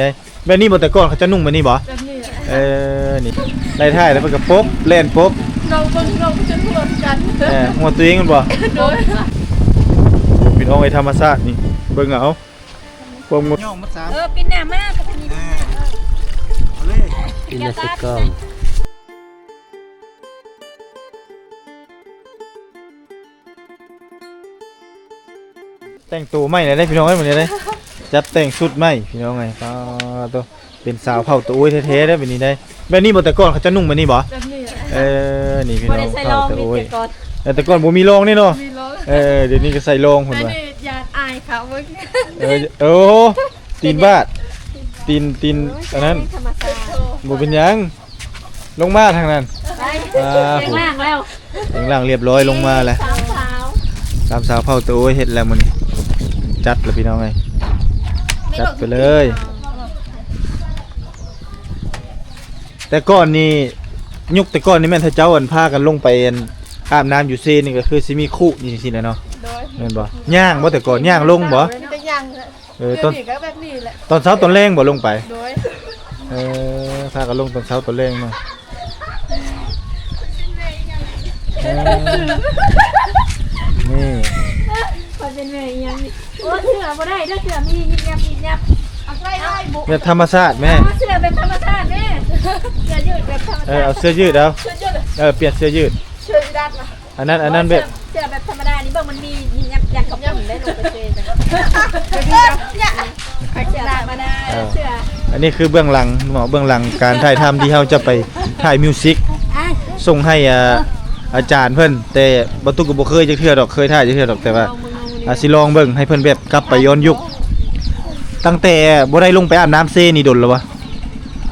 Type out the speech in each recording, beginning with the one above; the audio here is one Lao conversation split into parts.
ໄດ້ ແບບນີ້ບໍ່? ແຕ່ກ່ອນເຂົາເຈົ້ານຸ່ງແບບນີ້ບໍ່? ແບບນີ້ແຫຼະ. ເອີ ນີ້ ໄລ່ຖ່າຍແລ້ວເພິ່ນກໍປົບ ແລ່ນປົບ ນ້ອງເບິ່ງ ນ້ອງກໍຈົນຫົວຄືກັນ. ເອີ ຫົວຕົວເອງແມ່ນບໍ່? ໂດຍ. ໂອ້ ພີ່ນ້ອງເອີຍ ທຳມະຊາດນີ້ ເບິ່ງເອົາ ຄວາມງົດ ເອີ ປິ່ນໜ້າມາ ອ່າ ເອົາເລີຍ ປິ່ນໜ້າໃສ່ກ້ອງ. ແຕ່ງໂຕໃໝ່ແລ້ວເດ້ພີ່ນ້ອງເອີຍ ມື້ນີ້ເດ້ ຈັດແຕ່ງຊຸດໃໝ່ພີ່ນ້ອງເອີຍ. ປາດໂທ້ ເປັນສາວເຜົ່າຕະໂອ້ຍແທ້ໆເດ້ ແບບນີ້ໄດ໋. ແບບນີ້ບໍ່? ແຕ່ກ່ອນເຂົາເຈົ້ານຸ່ງແບບນີ້ບໍ່? ແບບນີ້ແຫຼະ. ເອີ ນີ້ພີ່ນ້ອງເຜົ່າຕະໂອ້ຍ ແຕ່ກ່ອນບໍ່ມີລອງນີ້ເນາະ. ເອີ ດຽວນີ້ກໍໃສ່ລອງເພິ່ນວ່າ ຢ້ານອາຍເຂົາເບິ່ງ. ເອີ ໂອ້ ຕີນບາດ ຕີນ ຕີນອັນນັ້ນ ບໍ່ເປັນຫຍັງ. ລົງມາທາງນັ້ນ. ໄປ ອ່າ ແປງຮ່າງແລ້ວ ແປງຮ່າງລຽບຮ້ອຍ ລົງມາແລ້ວ. ສາມສາວ ສາມສາວເຜົ່າຕະໂອ້ຍ ເຮັດແລ້ວມື້ນີ້ ຈັດແລ້ວພີ່ນ້ອງເອີຍ ຈັດໄປເລີຍ. ແຕ່ກ່ອນນີ້ ຍຸກແຕ່ກ່ອນນີ້ແມ່ນຖ້າເຈົ້າ ອັນ ພາກັນລົງໄປ ອັນ ອາບນ້ຳຢູ່ເຊນີ້ ກໍຄືຊິມີຄຸຢູ່ຈັ່ງຊີ້ແຫຼະເນາະ. ໂດຍ. ແມ່ນບໍ່? ຍ່າງບໍ່? ແຕ່ກ່ອນຍ່າງລົງບໍ່? ມີແຕ່ຍ່າງ. ເອີ ຕອນ ດຽວນີ້ກໍແບບນີ້ແຫຼະ ຕອນເຊົ້າຕອນແລງບໍ່? ລົງໄປ. ໂດຍ. ເອີ ພາກັນລົງຕອນເຊົ້າຕອນແລງມາ. ເອີ ນີ້ ຂ້ອຍເປັນແມ່ອີ່ຫຍັງນີ້? ໂອ້ ເສື້ອບໍ່ໄດ້ເດີ ເສື້ອມີຍິບຍັບຍິບຍັບ. ເອົາໃສ່ໄວ້ບຸ ແບບທຳມະຊາດແມ່ ເອົາເສື້ອແບບທຳມະຊາດແມ່ ເສື້ອຢືດແບບທຳມະຊາດ. ເອີ ເອົາເສື້ອຢືດເອົາ. ເສື້ອຢືດ ເອີ ປ່ຽນເສື້ອຢືດ. ເສື້ອຢືດ ອາ ອັນນັ້ນ ອັນນັ້ນແບບ ເສື້ອ ເສື້ອແບບທຳມະດານີ້ ເບິ່ງມັນມີຫຍັງ ຫຍັງກະປຸ້ນໄດ້ລົງໄປເຊກັນ. ເສື້ອທຳມະດາ ເອີ ເສື້ອ ອັນນີ້ຄືເບື້ອງຫຼັງເນາະ ເບື້ອງຫຼັງການຖ່າຍທຳທີ່ເຮົາຈະໄປຖ່າຍມິວສິກ ອ່າ ສົ່ງໃຫ້ ອ່າ ອາຈານເພິ່ນ. ແຕ່ບໍ່ຕຸກກໍບໍ່ເຄີຍຈັກເທື່ອດອກ ເຄີຍຖ່າຍຈັກເທື່ອດອກ ແຕ່ວ່າ ອ່າ ຊິລອງເບິ່ງ ໃຫ້ເພິ່ນແບບກັບໄປຍ້ອນຍຸກ ຕັ້ງແຕ່ບໍ່ໄດ້ລົງໄປອາບນ້ຳເຊນີ້ດົນແລ້ວບໍ່?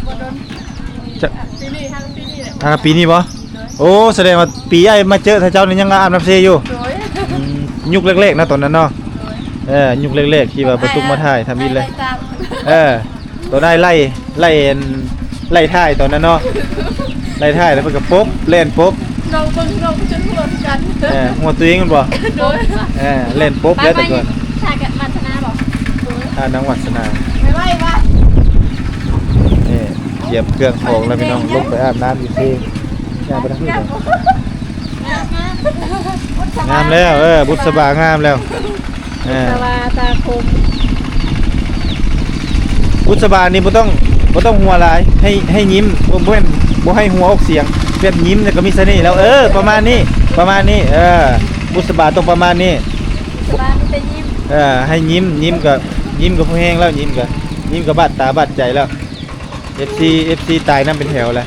ບໍ່ດົນ ຈະ ປີນີ້ ຫາປີນີ້ແຫຼະ. ອ່າ ປີນີ້ບໍ່? ໂດຍ. ໂອ້ ສະແດງວ່າປີອ້າຍມາເຈີທ່ານເຈົ້ານີ້ຍັງອາບນ້ຳເຊຢູ່. ໂດຍ. ອືມ ຍຸກແລກໆເນາະ ຕອນນັ້ນເນາະ. ໂດຍ. ເອີ ຍຸກແລກໆທີ່ວ່າປະຕຸກມາຖ່າຍທຳອິດເລີຍ. ເອີ ຕອນອ້າຍໄລ່ ໄລ່ ໄລ່ຖ່າຍຕອນນັ້ນເນາະ ໄລ່ຖ່າຍແລ້ວເພິ່ນກໍປົບ ແລ່ນປົບ ນ້ອງເບິ່ງ ນ້ອງກໍຈົນຫົວຄືກັນ. ເອີ ຫົວຕົວເອງແມ່ນບໍ່? ໂດຍ. ເອີ ແລ່ນປົບແລ້ວແຕ່ກ່ອນ. ຖ່າຍກັບວັດສະໜາບໍ່? ໂດຍ. ທ່ານາງວັດສະໜາ ໄວໆວ່າ ນີ້ ກຽມເຄື່ອງຂອງແລ້ວພີ່ນ້ອງ ລົງໄປອາບນ້ຳຢູ່ເຊ ຍ່າງໄປທາງນີ້. ງາມແລ້ວ ເອີ ບຸດສະບາງາມແລ້ວ. ເອີ ບຸດສະບາຕາຄົມ ບຸດສະບານີ້ບໍ່ຕ້ອງ ບໍ່ຕ້ອງຫົວຫຼາຍ ໃຫ້ ໃຫ້ຍິ້ມ ບໍ່ ບໍ່ແມ່ນ ບໍ່ໃຫ້ຫົວອອກສຽງ ແບບຍິ້ມແລ້ວກໍມີສະເໜ່ແລ້ວ. ເອີ ປະມານນີ້ ປະມານນີ້. ເອີ ບຸດສະບາຕ້ອງປະມານນີ້ ບຸດສະບາມີແຕ່ຍິ້ມ. ເອີ ໃຫ້ຍິ້ມ ຍິ້ມກໍ ຍິ້ມກໍພໍແຮງແລ້ວ ຍິ້ມກໍ ຍິ້ມກໍບາດຕາບາດໃຈແລ້ວ. ເອັຟຊີ ເອັຟຊີຕາຍນຳເປັນແຖວແລ້ວ.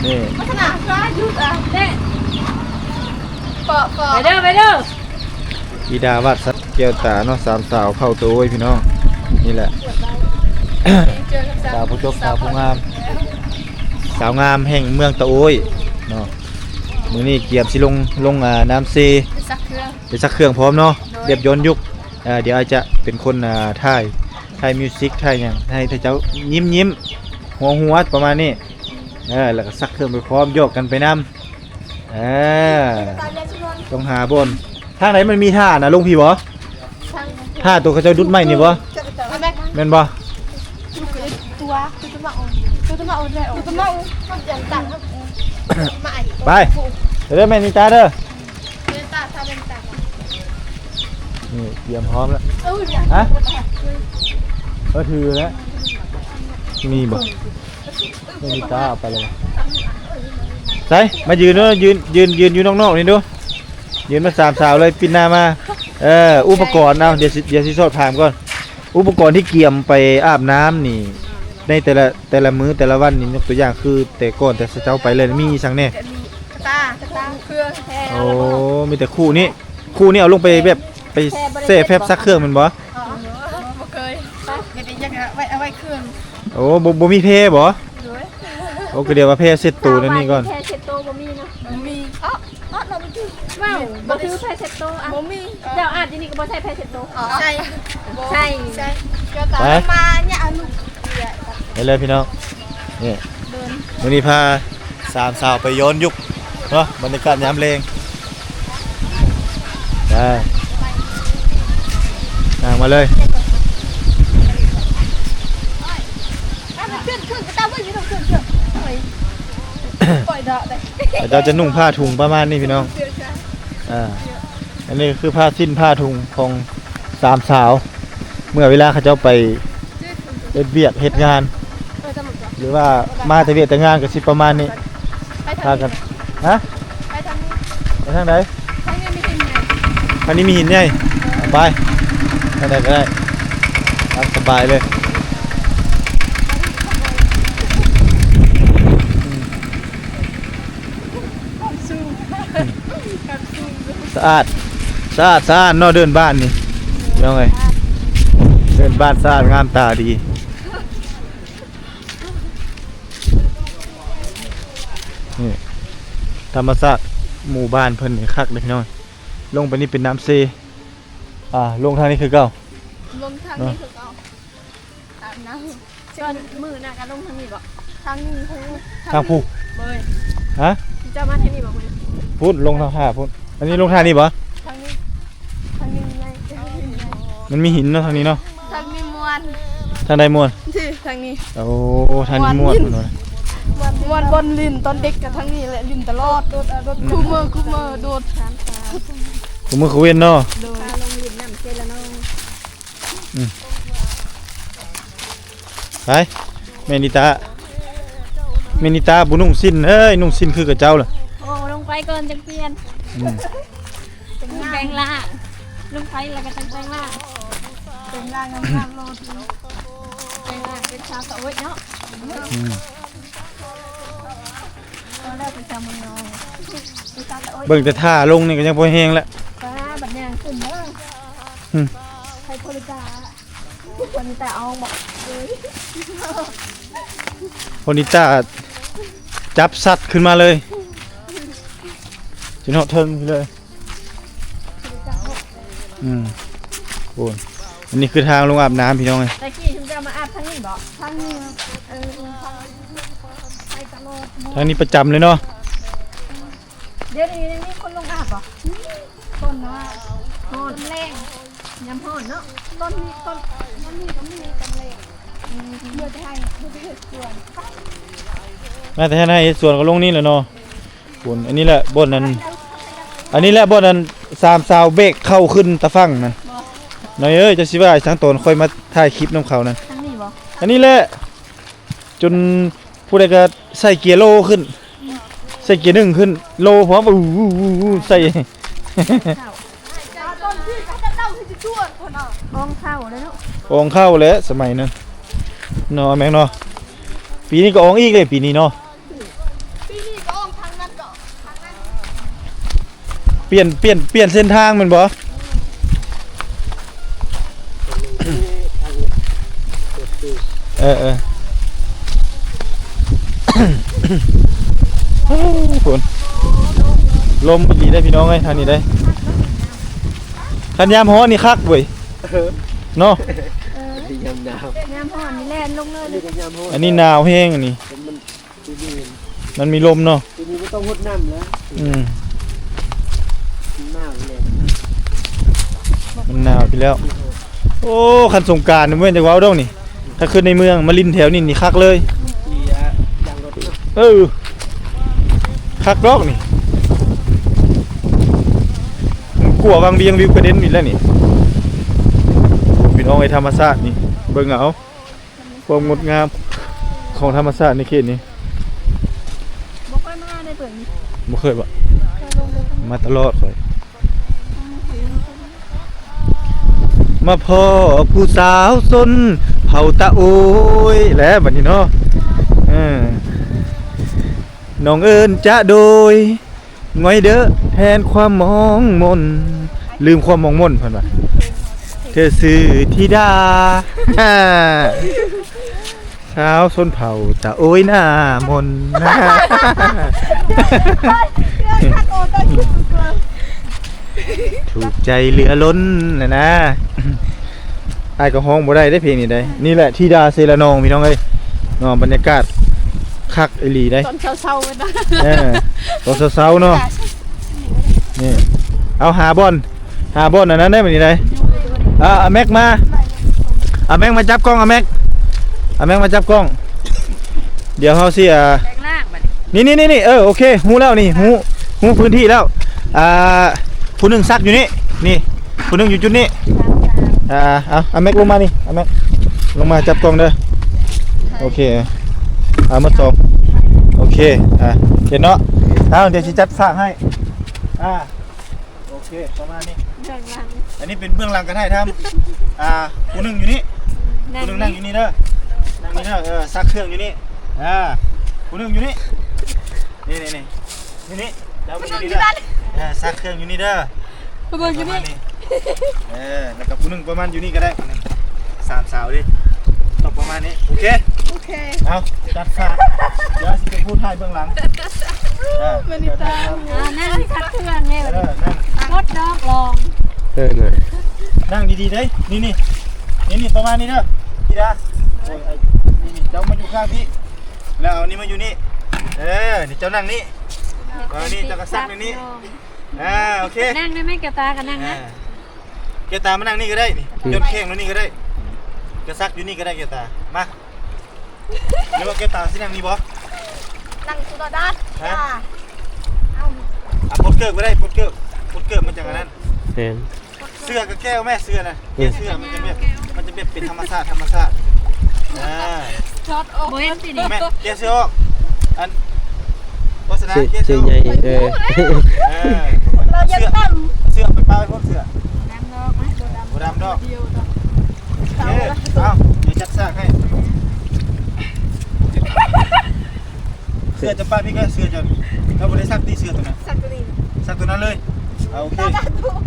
ນີ້ ພັດທະນາຄືຢູ່ ເດ້ ເກາະ ເກາະ ໄປເດີ ໄປເດີ. ທິດາວັດສັກແກ້ວຕາເນາະ ສາມສາວເຜົ່າຕະໂອ້ຍພີ່ນ້ອງ. ນີ້ແຫຼະ ສາວຜູ້ຈົບ ສາວຜູ້ງາມ ສາວງາມແຫ່ງເມືອງຕະໂອ້ຍເນາະ. ມື້ນີ້ກຽມຊິລົງ ລົງ ອ່າ ນ້ຳເຊ ໄປຊັກເຄື່ອງ ໄປຊັກເຄື່ອງພ້ອມເນາະ. ໂດຍ. ແບບຍ້ອນຍຸກ ອ່າ ດຽວອາດຈະເປັນຄົນ ອ່າ ຖ່າຍ ຖ່າຍມິວສິກ ຖ່າຍຫຍັງ ໃຫ້ເຂົາເຈົ້າຍິ້ມໆ ຫົວໆ ປະມານນີ້. ເອີ ແລ້ວກໍຊັກເຄື່ອງໄປພ້ອມ ຢອກກັນໄປນຳ. ເອີ ຕ້ອງຫາບ່ອນ ທາງໃດມັນມີທ່ານະ ລົງພີ້ບໍ່? ທາງ ທ່າໂຕເຂົາເຈົ້າດຸດໄມ້ນີ້ບໍ່? ແມ່ນບໍ່? ໄປ ໄປເດີແມ່ນິຕາເດີ. ນີ້ກຽມພ້ອມແລ້ວ. ຮະ? ເອີ ຖືແລ້ວ. ມີບໍ່? ແມ່ນິຕາເອົາໄປແລ້ວ. ໃສ ມາຢືນດູ ຢືນ ຢືນ ຢືນຢູ່ນອກໆນີ້ດູ. ຢືນມາສາມສາວເລີຍ ປິ່ນໜ້າມາ. ເອີ ອຸປະກອນ ເອົາ ດຽວຊິ ດຽວຊິສອບຖາມກ່ອນ. ອຸປະກອນທີ່ກຽມໄປອາບນ້ຳນີ້ ໃນແຕ່ລະ ແຕ່ລະມື້ແຕ່ລະວັນນີ້ ຍົກຕົວຢ່າງຄືແຕ່ກ່ອນແຕ່ເຈົ້າໄປເລີຍ ມີອີ່ສັງແດ່? ກະຕ່າ ກະຕ່າ ເຄື່ອງແທ້. ໂອ້ ມີແຕ່ຄູ່ນີ້ ຄູ່ນີ້ເອົາລົງໄປແບບ ໄປແຊ່ແຟັບຊັກເຄື່ອງແມ່ນບໍ່? ອໍ ບໍ່ເຄີຍ. ເຮັດອີ່ຫຍັງ ເອົາໄວ້ ເອົາໄວ້ເຄື່ອງ. ໂອ້ ບໍ່ ບໍ່ມີແພບໍ່? ໂດຍ. ໂອ້ ກໍດຽວວ່າແພເຊັດໂຕນັ້ນນີ້ກ່ອນ. ແພເຊັດໂຕບໍ່ມີເນາະ. ບໍ່ມີ. ເອີ ເອີ ເວົ້າ ບໍ່ຖືແພເຊັດໂຕ. ອ່ະ ບໍ່ມີ. ເຈົ້າອາບຢູ່ນີ້ກໍບໍ່ໃສ່ແພເຊັດໂຕ. ອໍ ໃສ່ ໃສ່ ໃສ່. ໄປ ມາເນຍ ເອົາລູກ ໄປເລີຍພີ່ນ້ອງ. ນີ້ ມື້ນີ້ພາສາມສາວໄປຍ້ອນຍຸກເນາະ ບັນຍາກາດຍາມແລງ. ໄປ ຍ່າງມາເລີຍ. ເຂົາເຈົ້າຈະນຸ່ງຜ້າຖົງປະມານນີ້ພີ່ນ້ອງ. ອ່າ ອັນນີ້ກໍຄືຜ້າສິ້ນຜ້າຖົງຂອງສາມສາວ ເມື່ອເວລາເຂົາເຈົ້າໄປເຮັດວຽກເຮັດງານ ຫຼືວ່າມາແຕ່ວຽກແຕ່ງານກໍຊິປະມານນີ້. ພາກັນ ຮະ? ໄປທາງນີ້ ໄປທາງໃດ? ທາງນີ້ມີຫີນໃຫຍ່ ທາງນີ້ມີຫີນໃຫຍ່. ເອີ ໄປ ທາງໃດກໍໄດ້ ຕາມສະບາຍເລີຍ. ຄວາມສູງ ຄວາມສູງ ສະອາດ ສະອາດສະອ້ານເນາະ ເດີ່ນບ້ານນີ້ ພີ່ນ້ອງເອີຍ ເດີ່ນບ້ານສະອາດງາມຕາດີ. ນີ້ ທຳມະຊາດໝູ່ບ້ານເພິ່ນນີ້ຄັກເດ້ພີ່ນ້ອງ. ລົງໄປນີ້ເປັນນ້ຳເຊ ອ່າ ລົງທາງນີ້ຄືເກົ່າ ລົງທາງນີ້ຄືເກົ່າ ອາບນ້ຳ. ຕອນມື້ໜ້າກໍລົງທາງນີ້ບໍ? ທາງນີ້ ທາງນີ້ ທາງຜູ້ ເວີຍ ຮະ? ເຈົ້າມາທາງນີ້ບໍມື້ນີ້? ພຸ້ນ ລົງທາງທ່າພຸ້ນ. ອັນນີ້ລົງທ່ານີ້ບໍ? ທາງນີ້ ທາງນີ້ໄງ ມັນມີຫີນເນາະທາງນີ້ເນາະ. ທາງນີ້ມ່ວນ ທາງໃດມ່ວນ? ທາງນີ້. ໂອ້ ທາງນີ້ມ່ວນ ມ່ວນ ມ່ວນ ບ່ອນຫຼິ້ນຕອນເດັກກໍທາງນີ້ແຫຼະ ຫຼິ້ນຕະຫຼອດ. ຄູ່ມື້ ຄູ່ມື້ໂດດ ຄູ່ມື້ຄູ່ເວັນເນາະ. ໂດຍ ພາລົງຫຼິ້ນນ້ຳເຊລະນອງ. ອືມ ໄປ ແມ່ນິຕາ ແມ່ນິຕາບໍ່ນຸ່ງສິ້ນເອີຍ ນຸ່ງສິ້ນຄືກັບເຈົ້າລະ. ໂອ້ ລົງໄປກ່ອນຈັ່ງປ່ຽນ. ອືມ ຈັ່ງແປງລ່າງ ລົງໄປແລ້ວກໍຈັ່ງແປງລ່າງ ແປງລ່າງງາມໆໂລດ ແປງລ່າງເປັນສາວຕະໂອ້ຍເນາະ. ອືມ ເບິ່ງແຕ່ທ່າລົງນີ້ກໍຍັງບໍ່ແຮງແລ້ວ. ປ້າ ບັດຍ່າງຂຶ້ນເດີ. ອືມ ໃຫ້ໂພລິຕາ ໂພລິຕາອອກບໍ? ໂພລິຕາຈັບສັດຂຶ້ນມາເລີຍ ຈົນຮອດເທິງພຸ້ນເລີຍ. ອືມ ໂອ້ຍ ອັນນີ້ຄືທາງລົງອາບນ້ຳພີ່ນ້ອງເອີຍ. ແຕ່ກີ້ຊຸມເຈົ້າມາອາບທາງນີ້ບໍ? ທາງນີ້ ເອີ ທາງນີ້ ໄປຕະຫຼອດ ທາງນີ້ປະຈຳເລີຍເນາະ. ດຽວນີ້ຍັງມີຄົນລົງອາບບໍ່? ມີ ຕອນນະ ຮ້ອນ ຕອນແລງ ຍາມຮ້ອນເນາະ. ຕອນນີ້ ຕອນ ຍາມນີ້ກໍມີຕອນແລງ. ອືມ ເມື່ອໄທ ເມື່ອໄທເຮັດສວນ ມາແຕ່ໄຮ່ເຮັດສວນກໍລົງນີ້ແຫຼະເນາະ. ພຸ້ນ ອັນນີ້ແຫຼະບ່ອນນັ້ນ ອັນນີ້ແຫຼະບ່ອນນັ້ນ ສາມສາວເບກເຂົ້າຂຶ້ນຕາຝັ່ງນັ້ນ. ນ້ອຍເອີຍ ເຈົ້າຊິວ່າອີຫຍັງຕອນຂ້ອຍມາຖ່າຍຄລິບນຳເຂົານັ້ນ? ທາງນີ້ບໍ່? ອັນນີ້ແຫຼະ ຈົນຜູ້ໃດກໍໃສ່ເກຍໂລຂຶ້ນ ໃສ່ເກຍໜຶ່ງຂຶ້ນ ໂລພ້ອມ ອູໆໆໆ ໃສ່ ອອງເຂົ້າແລ້ວເນາະ ອອງເຂົ້າແລ້ວສະໄໝນັ້ນເນາະ ແມ່ງເນາະ. ປີນີ້ກໍອອງອີກເດ້ ປີນີ້ເນາະ. ປີນີ້ກໍອອກທາງນັ້ນກໍ ທາງນັ້ນ ປ່ຽນ ປ່ຽນ ປ່ຽນເສັ້ນທາງແມ່ນບໍ່? ເອີ ເອີ ໂອ້ ລົມດີເດ້ພີ່ນ້ອງເອີຍ ທາງນີ້ເດ້. ຄັນຍາມຮ້ອນນີ້ຄັກເວີຍ ເນາະ. ຍາມໜາວ ຍາມຮ້ອນນີ້ແລ່ນລົງເລີຍ ອັນນີ້ໜາວແຮງ ອັນນີ້ ມັນມີລົມເນາະ. ປີນີ້ບໍ່ຕ້ອງຫົດນ້ຳແລ້ວ. ອືມ ມັນໜາວຢູ່ແລ້ວ ມັນໜາວຢູ່ແລ້ວ. ໂອ້ ຄັນສົງການນີ້ບໍ່ແມ່ນຈະເວົ້າດອກນີ້ ຖ້າຂຶ້ນໃນເມືອງມາຫຼິ້ນແຖວນີ້ນີ້ຄັກເລີຍ. ເອີ ຄັກດອກນີ້ ກວາງວຽງວິວກະເດັນນີ້ແຫຼະນີ້. ໂອ້ ພີ່ນ້ອງເອີຍ ທຳມະຊາດນີ້ ເບິ່ງເອົາ. ຄວາມງົດງາມຂອງທຳມະຊາດໃນເຂດນີ້. ບໍ່ເຄີຍມາໃນເບິ່ງນີ້ ບໍ່ເຄີຍບໍ່? ເຄີຍລົງເດີ ມາຕະຫຼອດຂ້ອຍ. ມາພໍ້ຜູ້ສາວຊົນເຜົ່າຕາໂອ້ຍແລ້ວບັດນີ້ເນາະ. ເອີ ນ້ອງເອີ້ນຈະໂດຍ ງອຍເດີ ແທນຄວາມມອງມົນ ລືມຄວາມມອງມົນເພິ່ນວ່າ ເທຊື່ທິດາ ຊາວຊົນເຜົ່າຕາໂອ້ຍໜ້າມົນ ຖືກໃຈເຫຼືອລົ້ນນະນາ. ອ້າຍກໍຮ້ອງບໍ່ໄດ້ເດ້ເພງນີ້ໄດ໋. ນີ້ແຫຼະທິດາເຊລະນອງພີ່ນ້ອງເອີຍເນາະ. ບັນຍາກາດຄັກອີ່ຫຼີໄດ໋ ຕອນເຊົ້າໆ ເອີ ຕອນເຊົ້າໆເນາະ. ນີ້ ເອົາຫາບ່ອນ ຫາບ່ອນອັນນັ້ນໄດ້ບັດນີ້ໄດ໋. ເອົາ ເອົາແມັກມາ ເອົາແມັກມາຈັບກ້ອງ ເອົາແມັກ ເອົາແມັກມາຈັບກ້ອງ. ດຽວເຮົາຊິ ອ່າ ແປງຮ່າງບັດນີ້ ນີ້ໆໆ ເອີ ໂອເຄ ຮູ້ແລ້ວນີ້ ຮູ້ ຮູ້ພື້ນທີ່ແລ້ວ ອ່າ ຜູ້ໜຶ່ງຊັກຢູ່ນີ້ ນີ້ ຜູ້ໜຶ່ງຢູ່ຈຸດນີ້ ອ່າ ເອົາ ເອົາແມັກລົງມານີ້ ເອົາແມັກລົງມາຈັບກ້ອງເດີ ໂອເຄ ເອົາໝົດສອງ ໂອເຄ ອ່າ ເຫັນເນາະ ເອົາ ດຽວຊິຈັດສາກໃຫ້ ອ່າ ໂອເຄ ປະມານນີ້ ເບື້ອງຫຼັງ ອັນນີ້ເປັນເບື້ອງຫຼັງການຖ່າຍທຳ ອ່າ ຜູ້ໜຶ່ງຢູ່ນີ້ ອືມ ຜູ້ໜຶ່ງນັ່ງຢູ່ນີ້ເດີ ນັ່ງນີ້ເດີ ເອີ ຊັກເຄື່ອງຢູ່ນີ້ ອ່າ ຜູ້ໜຶ່ງຢູ່ນີ້ ນີ້ໆໆ ຢູ່ນີ້ ເຈົ້າຢູ່ນີ້ເດີ ເອີ ຊັກເຄື່ອງຢູ່ນີ້ເດີ ຜູ້ໜຶ່ງຢູ່ນີ້ ປະມານນີ້ ເອີ ແລ້ວກໍຜູ້ໜຶ່ງປະມານຢູ່ນີ້ກໍໄດ້ ສາມສາວເດ້ ຕ້ອງປະມານນີ້ ໂອເຄ ໂອເຄ ເອົາ ຈັດສາກ ດຽວຊິເປັນຜູ້ຖ່າຍເບື້ອງຫຼັງ ອ່າ ມານີ້ຕາ ອ່າ ນັ່ງຊັກເຄື່ອງແນ່ ເອີ ນັ່ງ ກົດດອກລອງ ເອີ ນັ່ງດີໆເດ້ ນີ້ໆ ນີ້ໆ ປະມານນີ້ເດີ ທິດາ ໂອ້ຍ ນີ້ໆ ເຈົ້າມາຢູ່ຂ້າງພີ້ ແລ້ວເອົານີ້ມາຢູ່ນີ້ ເອີ ນີ້ເຈົ້ານັ່ງນີ້ ເອີ ນີ້ເຈົ້າກໍຊັກຢູ່ນີ້ ອ່າ ໂອເຄ ນັ່ງໄດ້ໄໝ? ແກ້ວຕາກໍນັ່ງນະ ອ່າ ແກ້ວຕາມານັ່ງນີ້ກໍໄດ້ນີ້ ອືມ ຍ້ອນແຂ້ງແນວນີ້ກໍໄດ້ ກໍຊັກຢູ່ນີ້ກໍໄດ້ແກ້ວຕາ ມາ ຫຼືວ່າແກ້ວຕາຊິນັ່ງນີ້ບໍ່? ນັ່ງສຸດຍອດ ຮະ? ເອົາ ອ່ະ ປົດເກີບກໍໄດ້ ປົດເກີບ ປົດເກີບມັນຈັ່ງອັນນັ້ນ ແມ່ນ ເສື້ອກໍແກ້ວແມ່ ເສື້ອນະ ອືມ ແກ້ວເສື້ອມັນຈະແບບ ມັນຈະແບບເປັນທຳມະຊາດ ທຳມະຊາດ ອ່າ ຖອດອອກ ບໍ່ເຫັນຕິນີ້ ແມ່ ແກ້ວເສື້ອອອກ ອັນ ໂຄສະນາ ເສື້ອ ແກ້ວເສື້ອ ເສື້ອໃຫຍ່ ເອີ ເອີ ເສື້ອ ເສື້ອໄປປະໄວ້ພຸ້ນ ເສື້ອ ບໍ່ດຳດອກ ບໍ່ດຳດອກ ດຽວດອກ ເອີ ເອົາ ດຽວຈັດສາກໃຫ້ ເສື້ອຈະປະນີ້ກໍເສື້ອຈະ ເຈົ້າບໍ່ໄດ້ຊັກຕິເສື້ອຕົວນັ້ນ ຊັກຕົວນີ້ ຊັກຕົວນັ້ນເລີຍ ເອົາ ໂອເຄ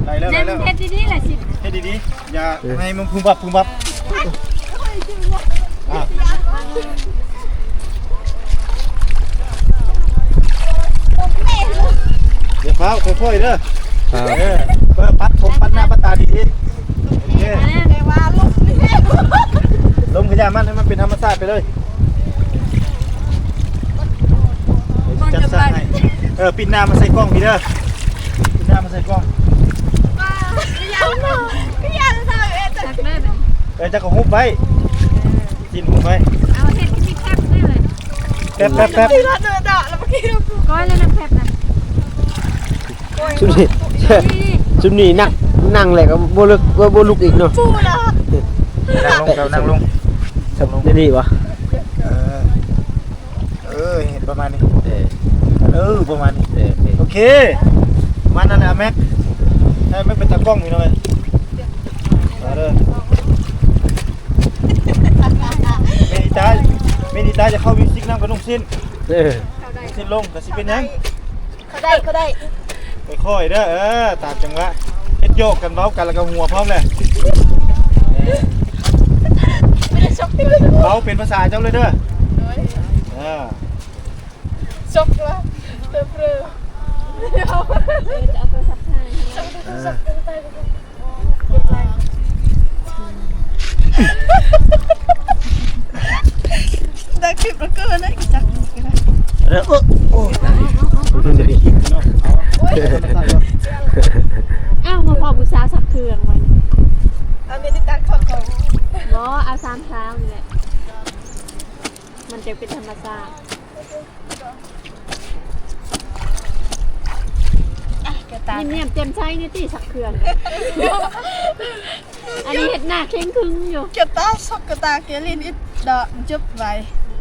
ໄດ້ແລ້ວ ໄດ້ແລ້ວ ເຮັດດີໆລະຊິ ເຮັດດີໆ ຢ່າ ເອີ ໃຫ້ມັນພຸ້ມບັບພຸ້ມບັບ ອ່ະ ຢ່າຟ້າວ ຄ່ອຍໆເດີ ເອີ ເປີດປັດຜົມປັດໜ້າປັດຕາດີໆ ໂອເຄ ລົມກໍຢ່າມັນ ໃຫ້ມັນເປັນທຳມະຊາດໄປເລີຍ ຈັດສາກໃຫ້ ເອີ ປິດໜ້າມາໃສ່ກ້ອງພີ້ເດີ ປີໜ້າມາໃສ່ກ້ອງ ເອີ ເຈົ້າກໍຮຸບໄວ້ ຊິນຮຸບໄວ້ ເອົາເຮັດທີ່ແຄບໄດ້ເລີຍ ແປັບໆໆ ກ້ອຍແລ້ວນຳແຄບນະ ຊຸມນີ້ ຊຸມນີ້ນັກ ນັ່ງແລ້ວກໍບໍ່ລຸກ ບໍ່ ບໍ່ລຸກອີກເນາະ ນັ່ງລົງ ນັ່ງລົງ ນີ້ບໍ່? ເອີ ເອີ ປະມານນີ້ ເອີ ເອີ ປະມານນີ້ ເອີ ໂອເຄ ປະມານນັ້ນແຫຼະ ແມັກ ໃຫ້ແມັກເປັນຕາກ້ອງພີ່ນ້ອງເອີຍ ມາເດີ ເມນິຕາ ເມນິຕາຈະເຂົ້າມິວສິກນຳກະນຸ່ງສິ້ນ ເອີ ສິ້ນລົງກໍຊິເປັນຫຍັງ? ເຂົາໄດ້ ເຂົາໄດ້ ຄ່ອຍໆເດີ ເອີ ຕາມຈັງຫວະ ເຮັດໂຍກກັນ ເວົ້າກັນ ແລ້ວກໍຫົວພ້ອມແຫຼະ ເອີ ເວົ້າເປັນພາສາເຈົ້າເລີຍເດີ ໂດຍ ເອີ ຊົກລະ ເລີເລີ ເອີ ເອີ ເອີ ເອີ ເອີ ໄດ້ຄລິບແລ້ວກໍໄດ້ ຈັກກໍໄດ້ ເອີ ໂອ້ ໂອ້ ເອົາ ມາພໍ້ຜູ້ສາວຊັກເຄື່ອງມັນ ເອົາເມນິຕາເຂົ້າກ່ອນ ບໍ່ ເອົາສາມສາວນີ້ແຫຼະ ມັນຈະເປັນທຳມະຊາດ ຍິ້ມແຍ້ມແຈ່ມໃສນີ້ຕິ ຊັກເຄື່ອງ ອັນນີ້ເຮັດໜ້າເຄັ່ງຄຶງຢູ່ ກະຕາຊອກກະຕາເກລິນອິດດອກຈົບໄວ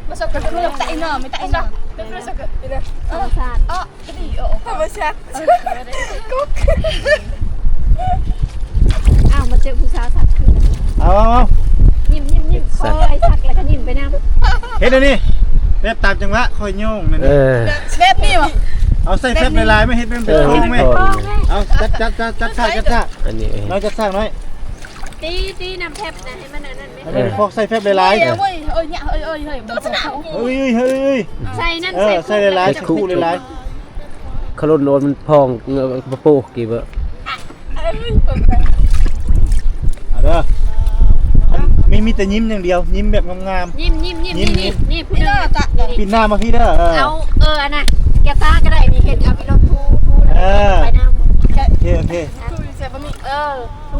ມາຊອກກະຕາ ແຕ່ອີ່ໜໍ່ ແຕ່ອີ່ໜໍ່ ແຕ່ອີ່ໜໍ່ ທຳມະຊາດ ເອີ ທຳມະຊາດ ກຸກ ອ້າວ ມາເຈີຜູ້ສາວຊັກຄືນ ເອົາ ເອົາ ຍິ້ມໆໆ ຄ່ອຍຊັກແລ້ວກໍຍິ້ມໄປນຳ ເຮັດອັນນີ້ ແບບຕາມຈັງຫວະ ຄ່ອຍໂຍງນັ້ນ ເອີ ແບບນີ້ບໍ່? ເອົາໃສ່ແຟັບຫຼາຍໆ ມາເຮັດເປັນໂຄ້ງແມ່ ເອົາ ຈັດ ຈັດ ຈັດ ຈັດສາກ ຈັດສາກ ອັນນີ້ ນ້ອຍ ຈັດສາກນ້ອຍ ຕີ ຕີນຳແຟັບນະ ໃຫ້ມັນອັນນັ້ນແມ່ ໃຫ້ມັນພອກໃສ່ແຟັບຫຼາຍໆ ເອີຍ ເອີຍ ເອີຍ ເອີຍ ເອີຍ ເອີຍ ເອີຍ ເອີຍ ໃສ່ນັ້ນ ເອີ ໃສ່ ໃສ່ຫຼາຍໆ ໃສ່ຄູ່ຫຼາຍໆ ຄາລົນໂອນມັນພອງ ເອີ ປະໂປກີເບີ ເອົາເດີ ມີ ມີແຕ່ຍິ້ມຢ່າງດຽວ ຍິ້ມແບບງາມໆ ຍິ້ມ ຍິ້ມ ຍິ້ມ ຍິ້ມ ນີ້ ນີ້ ນີ້ ຜູ້ໜຶ່ງ ປິດໜ້າມາພີ້ເດີ ເອີ ເອົາ ເອີ ອັນນະ ແກ້ວຕາກໍໄດ້ ນີ້ ເຮັດເອົາໄປລົງພູ ພູ ເອີ ໄປນຳ ໂອເຄ ໂອເຄ ເອີ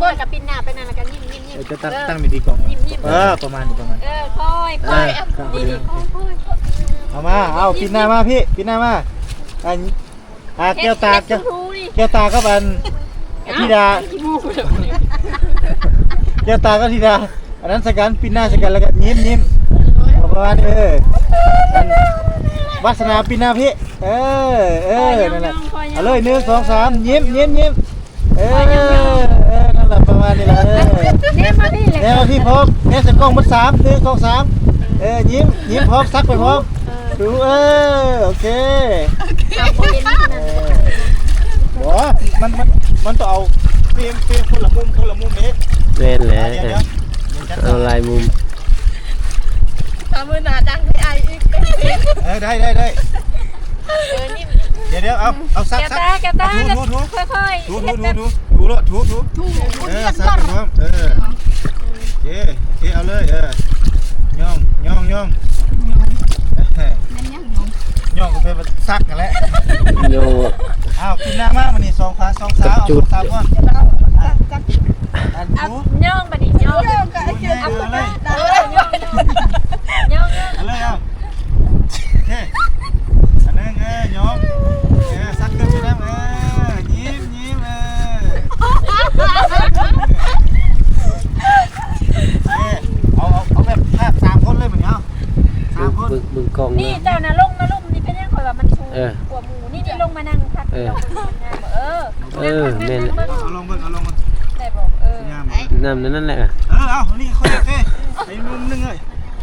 ບໍ່ ກໍປິ່ນໜ້າໄປນັ້ນ ແລ້ວກໍຍິ້ມ ຍິ້ມ ຍິ້ມ ເອີ ຈະຕັ້ງ ເອີ ຕັ້ງດີໆກ່ອນ ຍິ້ມ ຍິ້ມ ເອີ ປະມານນີ້ ປະມານ ເອີ ຄ່ອຍ ຄ່ອຍ ເອີ ນີ້ ຄ່ອຍ ຄ່ອຍ ເອົາມາ ເອົາ ປິ່ນໜ້າມາພີ້ ປິ່ນໜ້າມາ ອັນ ອ່າ ແກ້ວຕາ ແກ້ວຕາກັບອັນ ທິດາ ແກ້ວຕາກັບທິດາ ອັນນັ້ນໃສ່ກັນ ປິ່ນໜ້າໃສ່ກັນ ແລ້ວກໍຍິ້ມ ຍິ້ມ ປະມານນີ້ ເອີ ອັນ ວາດສະໜາ ປິ່ນໜ້າພີ້ ເອີ ເອີ ນັ້ນແຫຼະ ເອົາເລີຍ ໜຶ່ງ ສອງ ສາມ ຍິ້ມ ຍິ້ມ ຍິ້ມ ເອີ ເອີ ນັ້ນແຫຼະ ປະມານນີ້ແຫຼະ ເອີ ແນມມາພີ້ ແນມມາພີ້ພ້ອມ ແນມໃສ່ກ້ອງໝົດສາມ ໜຶ່ງ ສອງ ສາມ ເອີ ຍິ້ມ ຍິ້ມພ້ອມ ສັກໄປພ້ອມ ເອີ ດູ ເອີ ໂອເຄ ເອີ ບໍ່ ມັນ ມັນ ມັນຕ້ອງເອົາ ເຟຣມ ເຟຣມຄົນລະມຸມ ຄົນລະມຸມເດ້ ແມ່ນແຫຼະ ດຽວ ດຽວ ດຽວຈັດ ເອົາຫຼາຍມຸມ ຖ້າມື້ໜ້າດັງໃຫ້ອ້າຍອີກ ເອີ ໄດ້ ໄດ້ ໄດ້ ເອີ ນີ້ ດຽວ ດຽວ ເອົາ ເອົາ ສັກ ແກ້ວຕາ ສັກ ແກ້ວຕາ ເອີ ຖູ ຖູ ຖູ ຄ່ອຍໆ ຖູ ຖູ ຖູ ຖູ ຖູໂລດ ຖູ ຖູ ຖູ ເອີ ສັກໄປພ້ອມ ເອີ ໂອເຄ ໂອເຄ ເອົາເລີຍ ເອີ ຍ່ອງ ຍ່ອງ ຍ່ອງ ແມ່ນຫຍັງຍ່ອງ ຍ່ອງກໍແປວ່າສັກຫັ້ນແຫຼະ ໂຍ ອ້າວ ຂຶ້ນໜ້າມາ ມື້ນີ້ ສອງຂາ ສອງຂາ ເອົາ ສອງຂາກ່ອນ ອ່ະ ອັນ ເອົາ ຖູ ຍ່ອງ ບັດນີ້ ຍ່ອງ ເອົາເລີຍ ເອົາເລີຍ ເອົາເລີຍ ເອົາ ໂອເຄ ອັນໜຶ່ງ ເອີ ຍອມ ເອີ ສັກເຄື່ອງຊິນຳ ເອີ ຍິ້ມ ຍິ້ມ ເອີ ເອີ ເອົາ ເອົາ ເອົາແບບພາບສາມຄົນເລີຍ ບາດນີ້ ເອົາສາມຄົນ ເບິ່ງ ເບິ່ງກ້ອງ ນີ້ ເຈົ້ານະ ລົງມາລຸ່ມນີ້ ເປັນຫຍັງຂ້ອຍວ່າມັນສູງ ເອີ ກວ່າໝູ່ ນີ້ ນີ້ ລົງມານັ່ງພັກ ເອີ ເຈົ້າ ເບິ່ງມັນງາມບໍ່ ເອີ ເອີ ເອີ ແມ່ນ ເບິ່ງ ເອົາ ເອົາ ລອງເບິ່ງ ເອົາ ລອງເບິ່ງ ໄດ້ບໍ່ ເອີ ງາມບໍ່ ນັ້ນ ນັ້ນແຫຼະ ເອີ ເອົາ ນີ້ ຄ່ອຍ ໂອເຄ ໄປມຸມໜຶ່ງເລີຍ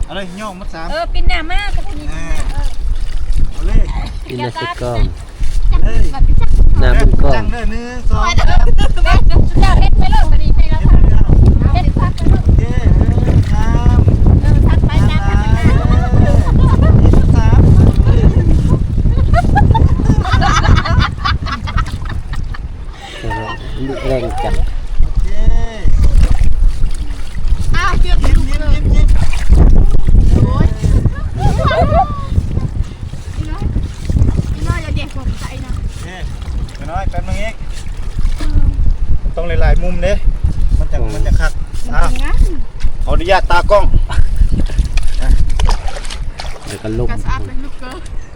ເອົາເລີຍ ຍ່ອງໝົດສາມ ເອີ ປິ່ນໜ້າມາ ເອີ ເອົາເລີຍ ປິ່ນໜ້າໃສ່ກ້ອງ ເອີ ໜ້າເບິ່ງກ້ອງ ໜຶ່ງ ສອງ ເຈົ້າເຮັດໄປໂລດ ບັດນີ້ໃຫ້ລາວເຮັດ ເຮັດພັກໄປໂລດ ໂອເຄ ເອີ ງາມ ເອີ ທັກໄປ ງາມ ທັກໄປ ເອີ ສາມ ແຂ່ງກັນ ໂອເຄ ອ້າວ ເກືອບ ຍິ້ມ ຍິ້ມ ຍິ້ມ ຍິ້ມ ໂອ້ຍ ອີນ້ອຍ ອີນ້ອຍ ຢ່າແຍກຫົວໃຈນະ ໂອເຄ ນ້ອຍ ແປັບໜຶ່ງອີກ ມັນຕ້ອງຫຼາຍໆມຸມເດ້ ມັນຈະ ມັນຈະຄັກ ມັນຈະງາມ ອ່ະ ຂໍອະນຸຍາດຕາກ້ອງ ແລ້ວກໍລົງ ກະສະອາດເປັນລູກເກີ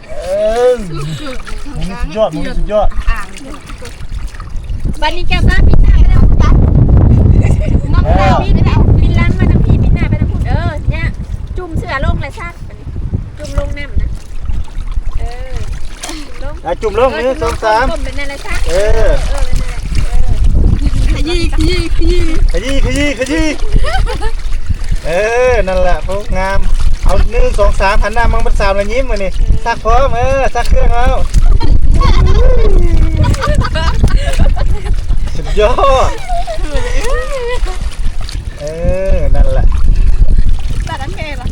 ເອີ ມຸມນີ້ສຸດຍອດ ມຸມນີ້ສຸດຍອດ ອ່າງ ບັດນີ້ແກ້ວຕາ ປິ່ນໜ້າໄປທາງພຸ້ນ ນ້ອງຕາ ເອີ ປິ່ນ ປິ່ນຫຼັງມາທາງພີ້ ປິ່ນໜ້າໄປທາງພຸ້ນ ເອີ ເນຍ ຈຸ່ມເສື້ອລົງແລ້ວຊັກ ຈຸ່ມລົງນ້ຳນະ ເອີ ຈຸ່ມລົງ ອ່ະ ຈຸ່ມລົງ ເອີ ໜຶ່ງ ຈຸ່ມລົງ ສອງ ສາມ ກົ້ມເປັນນັ້ນແຫຼະຊະ ເອີ ເອີ ເປັນນັ້ນແຫຼະ ເອີ ຂະຢີ້ ຂະຢີ້ ຂະຢີ້ ຂະຢີ້ ຂະຢີ້ ຂະຢີ້ ເອີ ນັ້ນແຫຼະ ໂອ້ ງາມ ເອົາ ໜຶ່ງ ສອງ ສາມ ຫັນໜ້າມາເບິດສາມ ແລ້ວຍິ້ມ ມື້ນີ້ ເອີ ຊັກພ້ອມ ເອີ ຊັກເຄື່ອງເອົາ ສຸດຍອດ ເອີ ນັ້ນແຫຼະ ຕັດອັນແມ່ລະ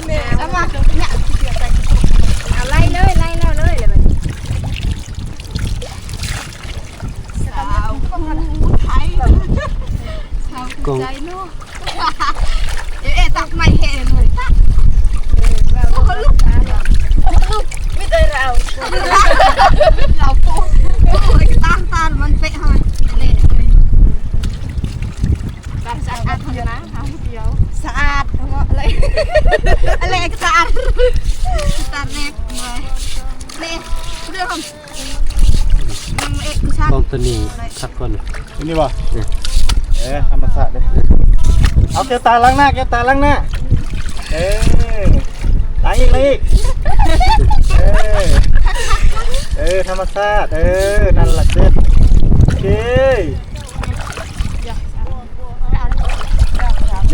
ແມ່ສາມາດເນຍ ເອົາໄລ່ເລີຍ ໄລ່ແລ້ວເລີຍ ແລ້ວບັດນີ້ ສາວຜູ້ໄທ ສາວຜູ້ໄທເນາະ ເອ ເອ ຕັກໄມ້ແຫ້ເລີຍ ຕັກ ໂອ້ ລຸກ ລຸກ ມີແຕ່ລາວ ລາວໂປ ໂອ້ຍ ຕາມ ຕາມ ມັນເປະເຮົາ ເລະ ການສະອາດເຮົານະ ເຮົາດຽວ ສະອາດເນາະ ເລະ ເລະ ສະອາດ ສະອາດເລະ ເລະ ເລື່ອງຂອງ ນາງເອກ ຜູ້ຊາຍ ກ້ອງໂຕນີ້ຄັກກ່ອນ ໂຕນີ້ບໍ່? ເອີ ທຳມະຊາດເດ້ ເອົາແກ້ວຕາລ້າງໜ້າ ແກ້ວຕາລ້າງໜ້າ ເອີ ລ້າງອີກ ລ້າງອີກ ເອີ ເອີ ທຳມະຊາດ ເອີ ນັ້ນລະເສັດ ໂອເຄ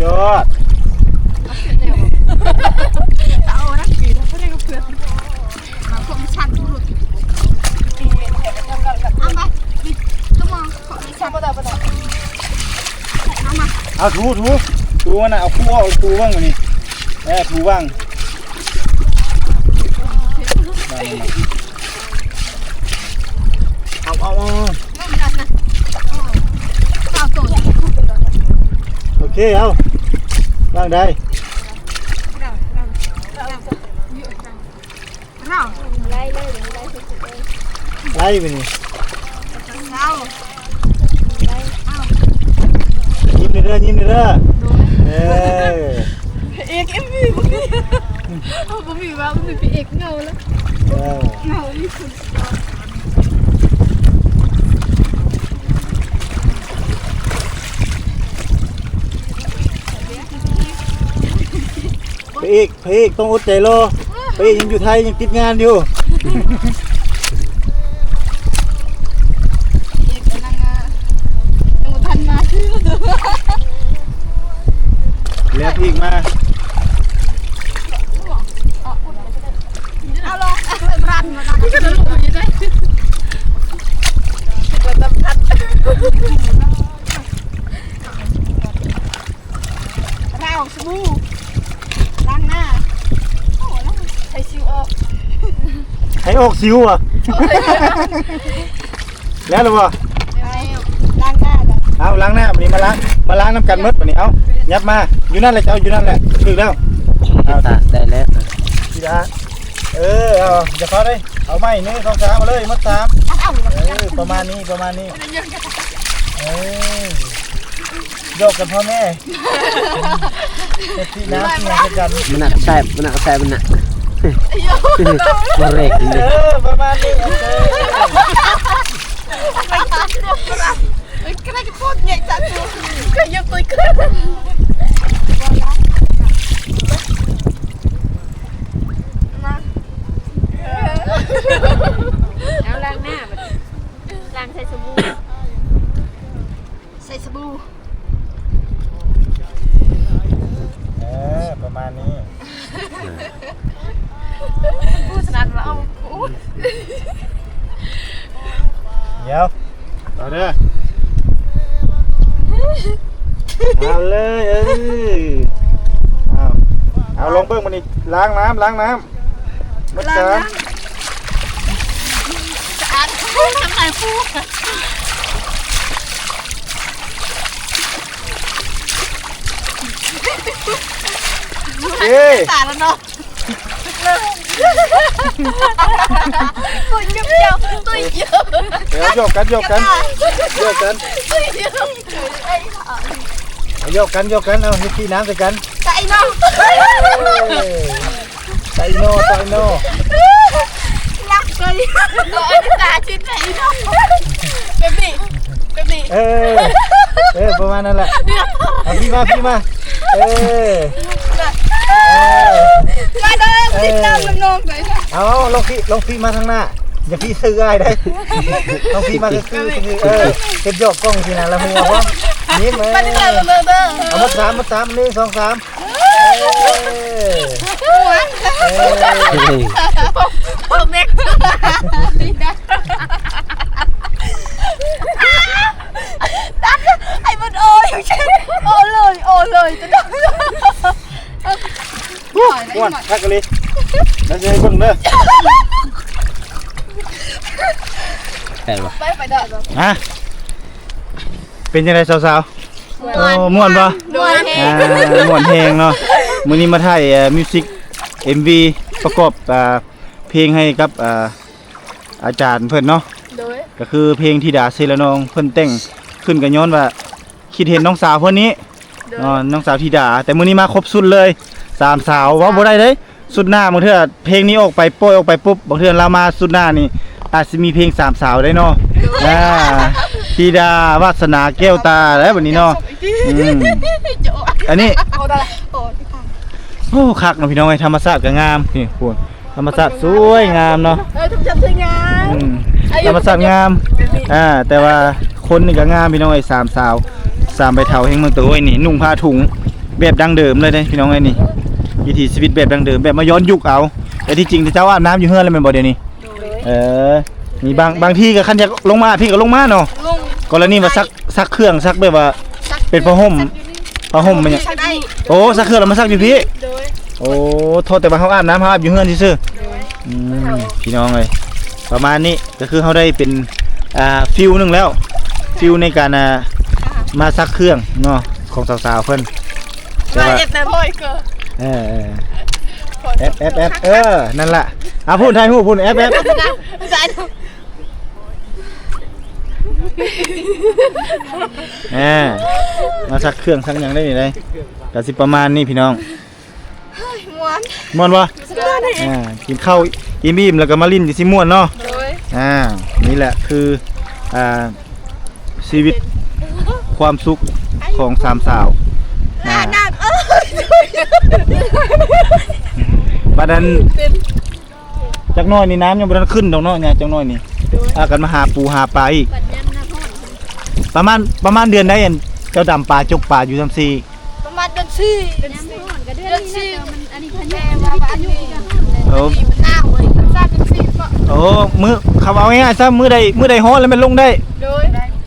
ຍອດ ເອົາ ຖູ ຖູ ຖູມັນນະ ເອົາ ຖູອອກ ຖູເບິ່ງ ອັນນີ້ ເອີ ຖູວາງ ເອົາ ເອົາ ເອົາ ໂອເຄ ເອົາ ວາງໄດ້ ໄລ່ເລີຍ ໄລ່ເລີຍ ໄລ່ໄປນີ້ ຍິ້ມເດີ ຍິ້ມເດີ ເອີ ເອກ ເອັມ ວີ ບໍ່ມີ ເຮົາບໍ່ມີວ່າ ບໍ່ມີພະເອກເຫງົາແລ້ວ ເອີ ເຫງົານີ້ຄື ພະເອກ ພະເອກຕ້ອງອົດໃຈລໍ ພະເອກຍັງຢູ່ໄທ ຍັງຕິດງານຢູ່ ເອກກຳລັງ ອ່າ ຍັງບໍ່ທັນມາຄື ແລ້ວພະເອກມາ ເອົາລະ ລັນມາ ລັນ ລາວສະບູ ລ້າງໜ້າ ໂອ້ ລ້າງ ໃສ່ຊິວອອກ ໃຫ້ອອກຊິວຫວາ? ແລ້ວລະບໍ່? ລ້າງໜ້າ ເອົາ ລ້າງໜ້າ ບາດນີ້ມາລ້າງ ມາລ້າງນຳກັນໝົດ ບາດນີ້ ເອົາ ຍັບມາ ຢູ່ນັ້ນແຫຼະ ເຈົ້າຢູ່ນັ້ນແຫຼະ ຖືກແລ້ວ ເອົາ ໄດ້ແລ້ວ ເອີ ເອົາ ຢ່າເຂົ້າເດ້ ເອົາໃໝ່ ໜຶ່ງ ສອງ ສາມ ເອົາເລີຍ ໝົດສາມ ເອີ ປະມານນີ້ ປະມານນີ້ ເອີ ຢອກກັນພໍ່ແມ່ ເຮັດທີ່ນ້ຳທີ່ຫຍັງໃສ່ກັນ ມັນໜັກແຊບ ມັນໜັກແຊບ ມັນໜັກ ບໍ່ເລັກເລີຍ ເອີ ປະມານນີ້ ໂອເຄ ກະໄດ້ໂຄດໃຫຍ່ຈັດ ກະຍັງຕົວຂຶ້ນ ເອົາລ້າງໜ້າ ບາດນີ້ ລ້າງໃສ່ສະບູ ໃສ່ສະບູ ເອີ ປະມານນີ້ ຜູ້ສະໜັດວ່າເອົາ ດຽວ ເອົາເດີ ເອົາເລີຍ ເອີ ເອົາ ເອົາ ລອງເບິ່ງບາດນີ້ ລ້າງນ້ຳ ລ້າງນ້ຳ ໝົດຈານ ສະອາດ ນ້ຳລາຍປູ ເອີ ຕາລະເນາະ ໂອ້ຍ ດຽວ ຢອກກັນ ຢອກກັນ ຢອກກັນ ດຽວ ຢອກກັນ ຢອກກັນ ເອົາ ເຮັດທີ່ນ້ຳໃສ່ກັນ ໄກ່ເນາະ ເອີ ໄຕໂນ ໄຕໂນ ລັກເລີຍ ເອີ ອັນນີ້ຕາຊິດໄຕໂນ ແບບນີ້ ແບບນີ້ ເອີ ເອີ ປະມານນັ້ນແຫຼະ ເອົາ ພີ້ມາ ພີ້ມາ ເອີ ມາເດີ ເອີ ຕິດຕາມນ້ອງໆໄປ ເອົາ ລົງພີ້ ລົງພີ້ມາທາງໜ້າ ຢ່າພີ້ຊື່ອ້າຍໄດ໋ ລົງພີ້ມາຊື່ໆ ເອີ ເຮັດຢອກກ້ອງຊີ້ນະ ລະຫົວພ້ອມ ຍິ້ມ ເອີ ມາເດີ ເດີ ເດີ ເອົາ ໝົດສາມ ໝົດສາມ ໜຶ່ງ ສອງ ສາມ ເອີ ພວກເດັກ ຕັດໃຫ້ມັນໂອຍ ໂອເລີຍ ໂອເລີຍ ໂອ້ຍ ມ່ວນຄັກອີ່ຫຼີ ແລ້ວຊິໃຫ້ເບິ່ງເດີ ໄດ້ບໍ່? ໄປ ໄປເດີ ຮະ ເປັນຈັ່ງໃດສາວໆ? ມ່ວນ ໂອ້ ມ່ວນບໍ່? ມ່ວນແຮງ ອ່າ ມ່ວນແຮງເນາະ ມື້ນີ້ມາຖ່າຍ ເອີ ມິວສິກ ເອັມວີ ປະກອບ ອ່າ ເພງໃຫ້ກັບ ອ່າ ອາຈານເພິ່ນເນາະ ໂດຍ ກະຄືເພງທິດາເຊລະນອງ ເພິ່ນແຕ່ງຂຶ້ນກະຍ້ອນວ່າຄິດເຫັນນ້ອງສາວເພິ່ນນີ້ ໂດຍ ເນາະ ນ້ອງສາວທິດາ ແຕ່ມື້ນີ້ມາຄົບຊຸດເລີຍ ສາມສາວ ເວົ້າບໍ່ໄດ້ເດ້ ຊຸດໜ້າບາງເທື່ອເພງນີ້ອອກໄປ ປ່ອຍອອກໄປປຸບ ບາງເທື່ອລາວມາຊຸດໜ້ານີ້ ອາດຊິມີເພງສາມສາວໄດ້ເນາະ ໂດຍ ອ່າ ທິດາ ວາດສະໜາ ແກ້ວຕາ ແລ້ວບາດນີ້ເນາະ ອືມ ອັນນີ້ ໂອ້ ຄັກເນາະພີ່ນ້ອງເອີຍ ທຳມະຊາດກະງາມ ນີ້ພຸ້ນ ທຳມະຊາດສວຍງາມເນາະ ເອີ ທຳມະຊາດສວຍງາມ ອືມ ທຳມະຊາດງາມ ອ່າ ແຕ່ວ່າຄົນນີ້ກະງາມພີ່ນ້ອງເອີຍ ສາມສາວ ສາມໃບເຖົ້າແຫ່ງເມືອງຕະໂອ້ຍນີ້ ນຸ່ງຜ້າຖົງແບບດັ້ງເດີມເລີຍເດ້ພີ່ນ້ອງເອີຍ ນີ້ ວິຖີຊີວິດແບບດັ້ງເດີມ ແບບມາຍ້ອນຍຸກເອົາ ແຕ່ທີ່ຈິງເຈົ້າອາບນ້ຳຢູ່ເຮືອນແລ້ວແມ່ນບໍ່ດຽວນີ້? ໂດຍ ເອີ ມີບາງ ບາງທີກະຄັນຢາກລົງມາອາບພີກະລົງມາເນາະ ລົງ ກໍລະນີວ່າຊັກ ຊັກເຄື່ອງ ຊັກແບບວ່າ ເປັນຜ້າຫົ່ມ ຜ້າຫົ່ມມັນຫຍັງ ໂອ້ ຊັກເຄື່ອງແລ້ວມາຊັກຢູ່ພີ້ ໂດຍ ໂອ້ ທໍ່ແຕ່ວ່າເຮົາອາບນ້ຳ ເຮົາອາບຢູ່ເຮືອນຊື່ໆ ໂດຍ ອືມ ພີ່ນ້ອງເອີຍ ປະມານນີ້ ກະຄືເຮົາໄດ້ເປັນ ອ່າ ຟິວໜຶ່ງແລ້ວ ຟິວໃນການ ອ່າ ມາຊັກເຄື່ອງເນາະ ຂອງສາວໆເພິ່ນ ແຕ່ວ່າ ເອີ ເອີ ແອັບ ແອັບ ແອັບ ເອີ ນັ້ນລະ ອ່າ ພຸ້ນ ຖ່າຍຮູບພຸ້ນ ແອັບ ແອັບ ອ່າ ມາຊັກເຄື່ອງຊັກຫຍັງໄດ້ນີ້ໄດ໋ ກະຊິປະມານນີ້ພີ່ນ້ອງ ໂອ້ຍ ມ່ວ ມ່ວນບໍ່? ອ່າ ກິນເຂົ້າອີ່ມໆ ແລ້ວກໍມາຫຼິ້ນຈັ່ງຊີ້ມ່ວນເນາະ. ໂດຍ ອ່າ ນີ້ແຫຼະຄື ອ່າ ຊີວິດຄວາມສຸກຂອງສາມສາວ. ອ່າ ບາດນັ້ນ ຈັກໜ້ອຍນີ້ນ້ຳຍັງບໍ່ທັນຂຶ້ນດອກເນາະ ຍາ ຈັກໜ້ອຍນີ້ ໂດຍ ພາກັນມາຫາປູຫາປາອີກ. ປະມານ ປະມານເດືອນໃດ ອັນເຈົ້າດຳປາຈົກປາຢູ່ຈັ່ງຊີ້? ປະມານເດືອນສີ່ ເດືອນສີ່ ເດືອນສີ່ ໂອ້ ມື້ ເຂົາເວົ້າງ່າຍໆຊະ ມື້ໃດ ມື້ໃດຮ້ອນແລ້ວແມ່ນລົງໄດ້. ໂດຍ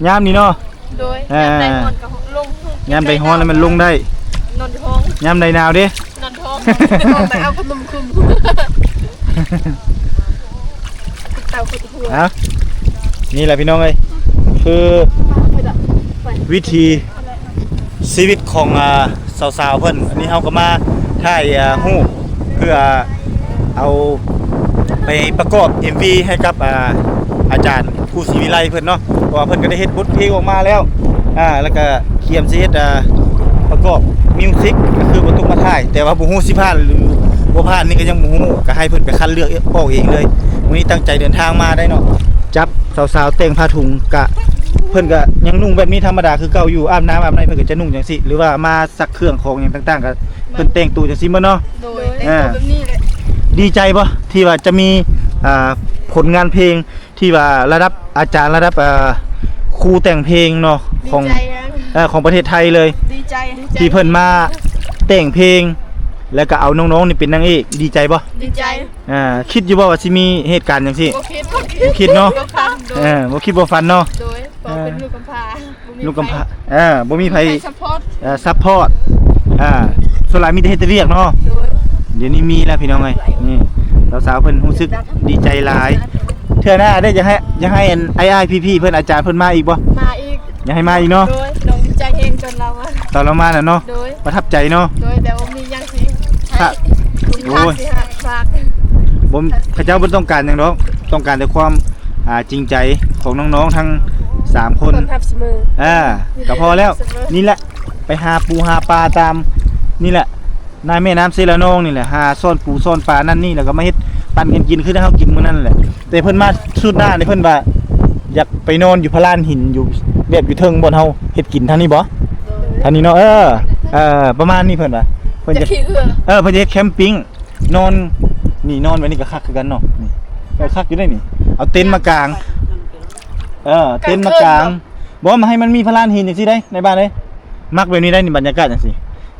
ຍາມນີ້ເນາະ. ໂດຍ ອ່າ ຍາມໃດຮ້ອນກໍລົງ ຍາມໃດຮ້ອນແລ້ວແມ່ນລົງໄດ້ ນອນຫ້ອງ. ຍາມໃດໜາວເດ້? ນອນທ້ອງ ນອນທ້ອງ ໄປເອົາພັດລົມຄຸມ ເຕົາຄົດຫົວ. ອ່ະ ນີ້ແຫຼະພີ່ນ້ອງເອີຍ ຄືວິຖີຊີວິດຂອງ ອ່າ ສາວໆເພິ່ນ. ອັນນີ້ເຮົາກໍມາຖ່າຍ ອ່າ ຮູບເພື່ອເອົາໄປປະກອບເອັມວີໃຫ້ກັບ ອ່າ ອາຈານ ຄູສີວິໄລເພິ່ນເນາະ ເພາະວ່າເພິ່ນກໍໄດ້ເຮັດບົດເພງອອກມາແລ້ວ ອ່າ ແລ້ວກໍກຽມຊິເຮັດ ອ່າ ປະກອບມິວສິກ ກໍຄືບໍ່ຕົກມາຖ່າຍ ແຕ່ວ່າບໍ່ຮູ້ຊິຜ່ານຫຼືບໍ່ຜ່ານນີ້ກໍຍັງບໍ່ຮູ້ ກໍໃຫ້ເພິ່ນໄປຄັດເລືອກອອກເອງເລີຍ. ມື້ນີ້ຕັ້ງໃຈເດີນທາງມາໄດ້ເນາະ ຈັບສາວໆແຕ່ງຜ້າຖົງ ກະເພິ່ນກໍຍັງນຸ່ງແບບນີ້ທຳມະດາຄືເກົ່າຢູ່ ອາບນ້ຳອາບໃນເພິ່ນກໍຈະນຸ່ງຈັ່ງຊີ້ ຫຼືວ່າມາຊັກເຄື່ອງຂອງຫຍັງຕ່າງໆ ກໍເພິ່ນແຕ່ງໂຕຈັ່ງຊີ້ໝົດເນາະ. ໂດຍ ອ່າ ແຕ່ງໂຕແບບນີ້ແຫຼະ. ດີໃຈບໍ່ທີ່ວ່າຈະມີ ອ່າ ຜົນງານເພງ ທີ່ວ່າລະດັບອາຈານ ລະດັບ ເອີ ຄູແຕ່ງເພງເນາະ ຂອງ ດີໃຈ ເອີ ຂອງປະເທດໄທເລີຍ ດີໃຈ ທີ່ເພິ່ນມາແຕ່ງເພງ ແລ້ວກໍເອົານ້ອງໆນີ້ເປັນນາງເອກ. ດີໃຈບໍ່? ດີໃຈ. ອ່າ ຄິດຢູ່ບໍ່ວ່າຊິມີເຫດການຈັ່ງຊີ້? ບໍ່ຄິດ ບໍ່ຄິດ ບໍ່ຄິດເນາະ. ບໍ່ຝັນ ເອີ ບໍ່ຄິດບໍ່ຝັນເນາະ. ໂດຍ ເພາະເປັນ ເອີ ລູກກຳພ້າ ລູກກຳພ້າ ເອີ ບໍ່ມີໃຜ ບໍ່ມີໃຜ ຊັບພອດ ເອີ ຊັບພອດ ອ່າ ສ່ວນຫຼາຍມີແຕ່ເຮັດແຕ່ວຽກເນາະ. ໂດຍ ດຽວນີ້ມີແລ້ວພີ່ນ້ອງເອີຍ ນີ້ສາວໆເພິ່ນຮູ້ສຶກດີໃຈຫຼາຍ. ເທື່ອໜ້າເດ້ ຢາກໃຫ້ ຢາກໃຫ້ອັນອ້າຍໆພີ່ໆເພິ່ນ ອາຈານເພິ່ນມາອີກບໍ່? ມາອີກ ຢາກໃຫ້ມາອີກເນາະ. ໂດຍ ນ້ອງດີໃຈແຮງຕອນລາວມາ ຕອນລາວມານະເນາະ. ໂດຍ ປະທັບໃຈເນາະ. ໂດຍ ແຕ່ບໍ່ມີຫຍັງຊິໃຫ້ ໂອ້ຍ ຊິຝາກ ບໍ່ ເຂົາເຈົ້າບໍ່ຕ້ອງການຫຍັງດອກ ຕ້ອງການແຕ່ຄວາມ ອ່າ ຈິງໃຈຂອງນ້ອງໆທັງສາມຄົນ ຕ້ອນຮັບສະເໝີ ອ່າ ກໍພໍແລ້ວ. ນີ້ແຫຼະ ໄປຫາປູຫາປາຕາມນີ້ແຫຼະ ໃນແມ່ນ້ຳເຊລະນອງນີ້ແຫຼະ ຫາຊ້ອນປູຊ້ອນປານັ້ນນີ້ ແລ້ວກໍມາເຮັດປັນກັນກິນ ຄືທີ່ເຮົາກິນມື້ນັ້ນແຫຼະ. ແຕ່ເພິ່ນມາຊຸດໜ້ານີ້ ເພິ່ນວ່າຢາກໄປນອນຢູ່ພະລານຫີນ ຢູ່ແບບຢູ່ເທິງບ່ອນເຮົາເຮັດກິນທາງນີ້ບໍ່? ໂດຍ ທາງນີ້ເນາະ. ເອີ ເອີ ປະມານນີ້ເພິ່ນວ່າ ເພິ່ນຈະ ຈະຂີ່ເຮືອ ເອີ ເພິ່ນຈະເຮັດແຄມປິງ ນອນນີ້ ນອນແບບນີ້ກໍຄັກຄືກັນເນາະ. ນີ້ກໍຄັກຢູ່ເດ້ນີ້ ເອົາເຕັນມາກາງ ເອີ ເຕັນມາກາງ ກາງຄືນບໍ່? ບໍ່ ມາໃຫ້ມັນມີພະລານຫີນຈັ່ງຊີ້ໄດ໋ ໃນບ້ານເອີຍ. ມັກແບບນີ້ໄດ໋ນີ້ ບັນຍາກາດຈັ່ງຊີ້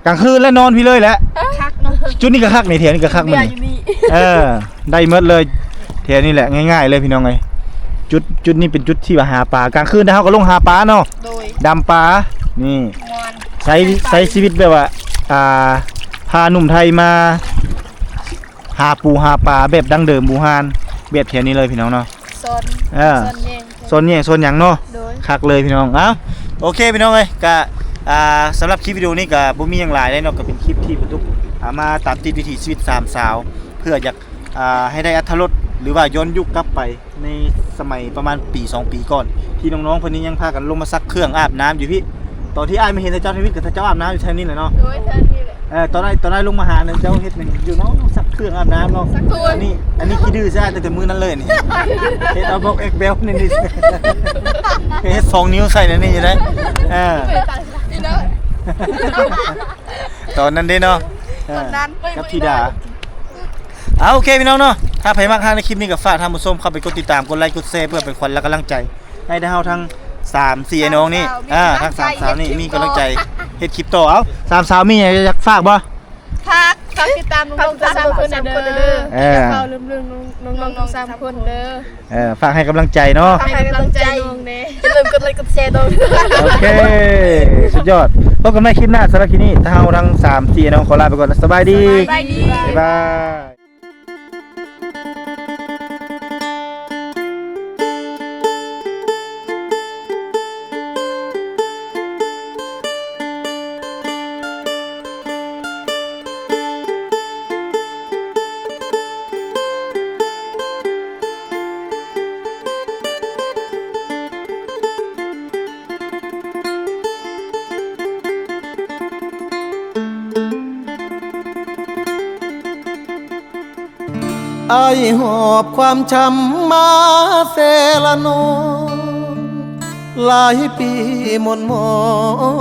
ກາງຄືນແລ້ວນອນພີ້ເລີຍແຫຼະ. ຄັກເນາະ ຈຸດນີ້ກໍຄັກນີ້ ແຖວນີ້ກໍຄັກ ເບຍຢູ່ນີ້ ເອີ ໄດ້ໝົດເລີຍ ແຖວນີ້ແຫຼະ ງ່າຍໆເລີຍພີ່ນ້ອງເອີຍ. ຈຸດ ຈຸດນີ້ເປັນຈຸດທີ່ວ່າຫາປາ ກາງຄືນເຮົາກໍລົງຫາປາເນາະ. ໂດຍ ດຳປາ ນີ້ ມ່ວນ ໃຊ້ ໃຊ້ຊີວິດແບບວ່າ ອ່າ ພາໜຸ່ມໄທມາຫາປູຫາປາແບບດັ້ງເດີມບູຮານ ແບບແຖວນີ້ເລີຍພີ່ນ້ອງເນາະ. ສອນ ເອີ ສອນແຍງ ສອນແຍງ ສອນຫຍັງເນາະ. ໂດຍ ຄັກເລີຍພີ່ນ້ອງ. ເອົ້າ ໂອເຄພີ່ນ້ອງເອີຍ ກະ ອ່າ ສຳລັບຄລິບວິດີໂອນີ້ກະບໍ່ມີຫຍັງຫຼາຍເດ້ເນາະ ກະເປັນຄລິບທີ່ປະຕຸກ ອ່າ ມາຕາມຕິດວິຖີຊີວິດສາມສາວ ເພື່ອຢາກ ອ່າ ໃຫ້ໄດ້ອັດຖະລົດ ຫຼືວ່າຍ້ອນຍຸກກັບໄປໃນສະໄໝປະມານປີສອງປີກ່ອນ ທີ່ນ້ອງໆເພິ່ນນີ້ຍັງພາກັນລົງມາຊັກເຄື່ອງອາບນ້ຳຢູ່ພີ້. ຕອນທີ່ອ້າຍມາເຫັນເຈົ້າທຳອິດ ກໍເຈົ້າອາບນ້ຳຢູ່ແຖວນີ້ແຫຼະເນາະ. ໂດຍ ແຖວນີ້ແຫຼະ. ເອີ ຕອນນັ້ນ ຕອນນັ້ນລົງມາຫານັ້ນ ເຈົ້າເຮັດຫຍັງຢູ່ເນາະ? ຊັກເຄື່ອງອາບນ້ຳເນາະ. ອັນນີ້ ອັນນີ້ຂີ້ດື້ຊະ ຕັ້ງແຕ່ມື້ນັ້ນເລີຍນີ້ ເຮັດເອົາບອກແອກແບວນີ້ ນີ້ ເຮັດສອງນິ້ວໃສ່ນັ້ນນີ້ຢູ່ໄດ໋. ເອີ ຕອນນັ້ນເດ້ເນາະ. ເອີ ຕອນນັ້ນ ກັບທິດາ. ເອົາ ໂອເຄພີ່ນ້ອງເນາະ ຖ້າໃຜມັກຮັກໃນຄລິບນີ້ກໍຝາກທ່ານຜູ້ຊົມເຂົ້າໄປກົດຕິດຕາມ ກົດໄລ ກົດແຊ ເພື່ອເປັນຂວັນ ແລະ ກຳລັງໃຈ ໃຫ້ທາງເຮົາທັງສາມສີ່ອ້າຍນ້ອງນີ້ ທັງສາມສາວນີ້ມີກຳລັງໃຈເຮັດຄລິບຕໍ່. ເອົ້າ ສາມສາວມີຫຍັງຢາກຝາກບໍ່? ຝາກ ຝາກຕິດຕາມນ້ອງໆທັງສາມຄົນເດີ. ເອີ ເຂົ້າລືມໆນ້ອງໆທັງສາມຄົນເດີ. ເອີ ຝາກໃຫ້ກຳລັງໃຈເນາະ. ຝາກໃຫ້ກຳລັງໃຈນ້ອງແດ່. ຢ່າລືມກົດໄລກົດແຊນ້ອງ. ໂອເຄ ສຸດຍອດ. ພົບກັນໃໝ່ຄລິບໜ້າ. ສຳລັບຄລິບນີ້ ເຮົາທັງສາມສີ່ອ້າຍນ້ອງຂໍລາໄປກ່ອນ. ສະບາຍດີ. ສະບາຍດີ. ບາຍບາຍ. ອ້າຍຫອບຄວາມຊ້ຳມາເຊລະນອງ ຫຼາຍປີໝ່ນໝອ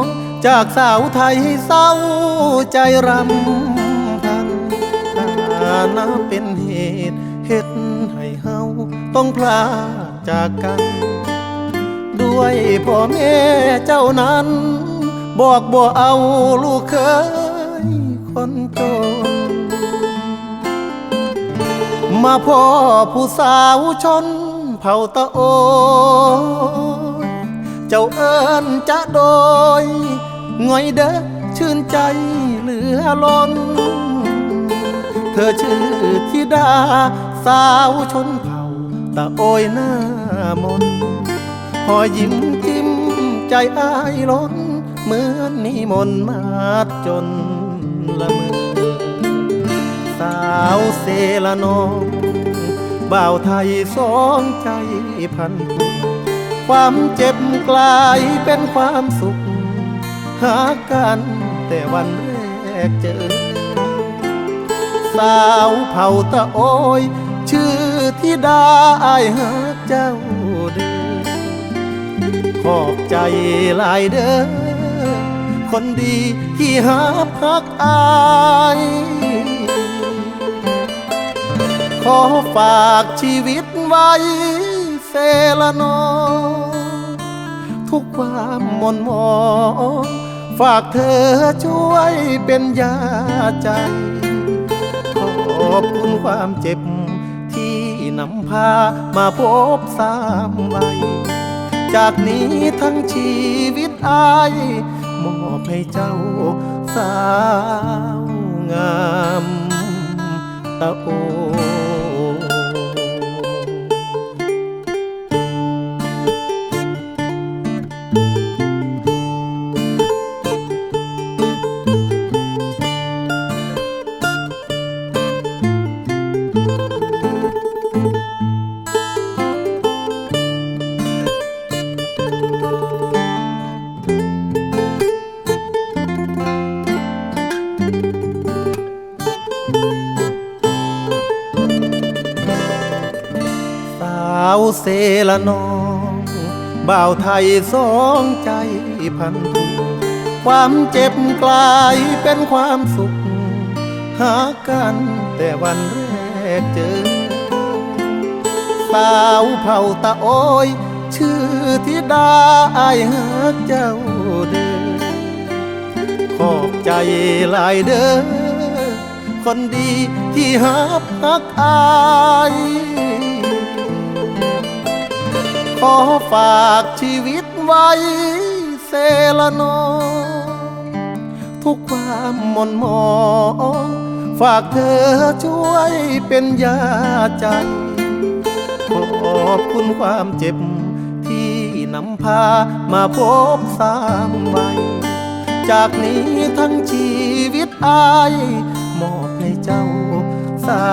ງ ຈາກສາວໄທເສົ້າໃຈຣຳພັນ ຖານະເປັນເຫດເຮັດໃຫ້ເຮົາຕ້ອງພລາກຈາກກັນ ດ້ວຍພໍ່ແມ່ເຈົ້ານັ້ນ ບອກບໍ່ເອົາລູກເຂີຍຄົນຈົນ ມາພໍ້ຜູ້ສາວຊົນເຜົ່າຕະໂອຍ ເຈົ້າເອີ້ນຈະໂດຍ ງ່ອຍເດີຊື່ນໃຈເຫຼືອລົ້ນ ເທີຊື່ທິດາສາວຊົນເຜົ່າຕະໂອຍໜ້າມົນ ຮອຍຍິ້ມຈິ້ມໃຈອ້າຍລົ້ນ ເໝືອນນິມົນມາດຈົນລະເມີ ສາວເຊລະນອງ ບ່າວໄທສອງໃຈພັນຜູກ ຄວາມເຈັບກລາຍເປັນຄວາມສຸກ ຫາກັນແຕ່ວັນແລກເຈີ ສາວເຜົ່າຕະໂອຍ ຊື່ທິດາ ອ້າຍຮັກເຈົ້າເດີ ຂອບໃຈຫຼາຍເດີ ຄົນດີທີ່ຮັບຮັກອ້າຍ ຂໍຝາກຊີວິດໄວ້ເຊລະນອງ ທຸກຄວາມໝ່ນໝອງ ຝາກເທີຊ່ວຍເປັນຢາໃຈ ຂອບຄຸນຄວາມເຈັບ ທີ່ນຳພາມາພົບຊ້ຳໄວ້ ຈາກນີ້ທັງຊີວິດອ້າຍ ມອບໃຫ້ເຈົ້າສາວງາມຕະໂອ. สาวเสละน้อง บ่าวไทยสองใจพันผูก ความเจ็บกลายเป็นความสุข หากันแต่วันแรกเจอ สาวเผ่าตะโอย ชื่อธิดา อ้ายฮักเจ้าเด้อ ขอบใจหลายเด้อ คนดีที่ฮับฮักอ้าย ขอฝากชีวิตไว้เสละน้อง ทุกความหม่นหมอง ฝากเธอช่วยเป็นยาใจ ขอบคุณความเจ็บที่นำพามาพบซ้ำไว้ จากนี้ทั้งชีวิตอ้าย มอบให้เจ้าสา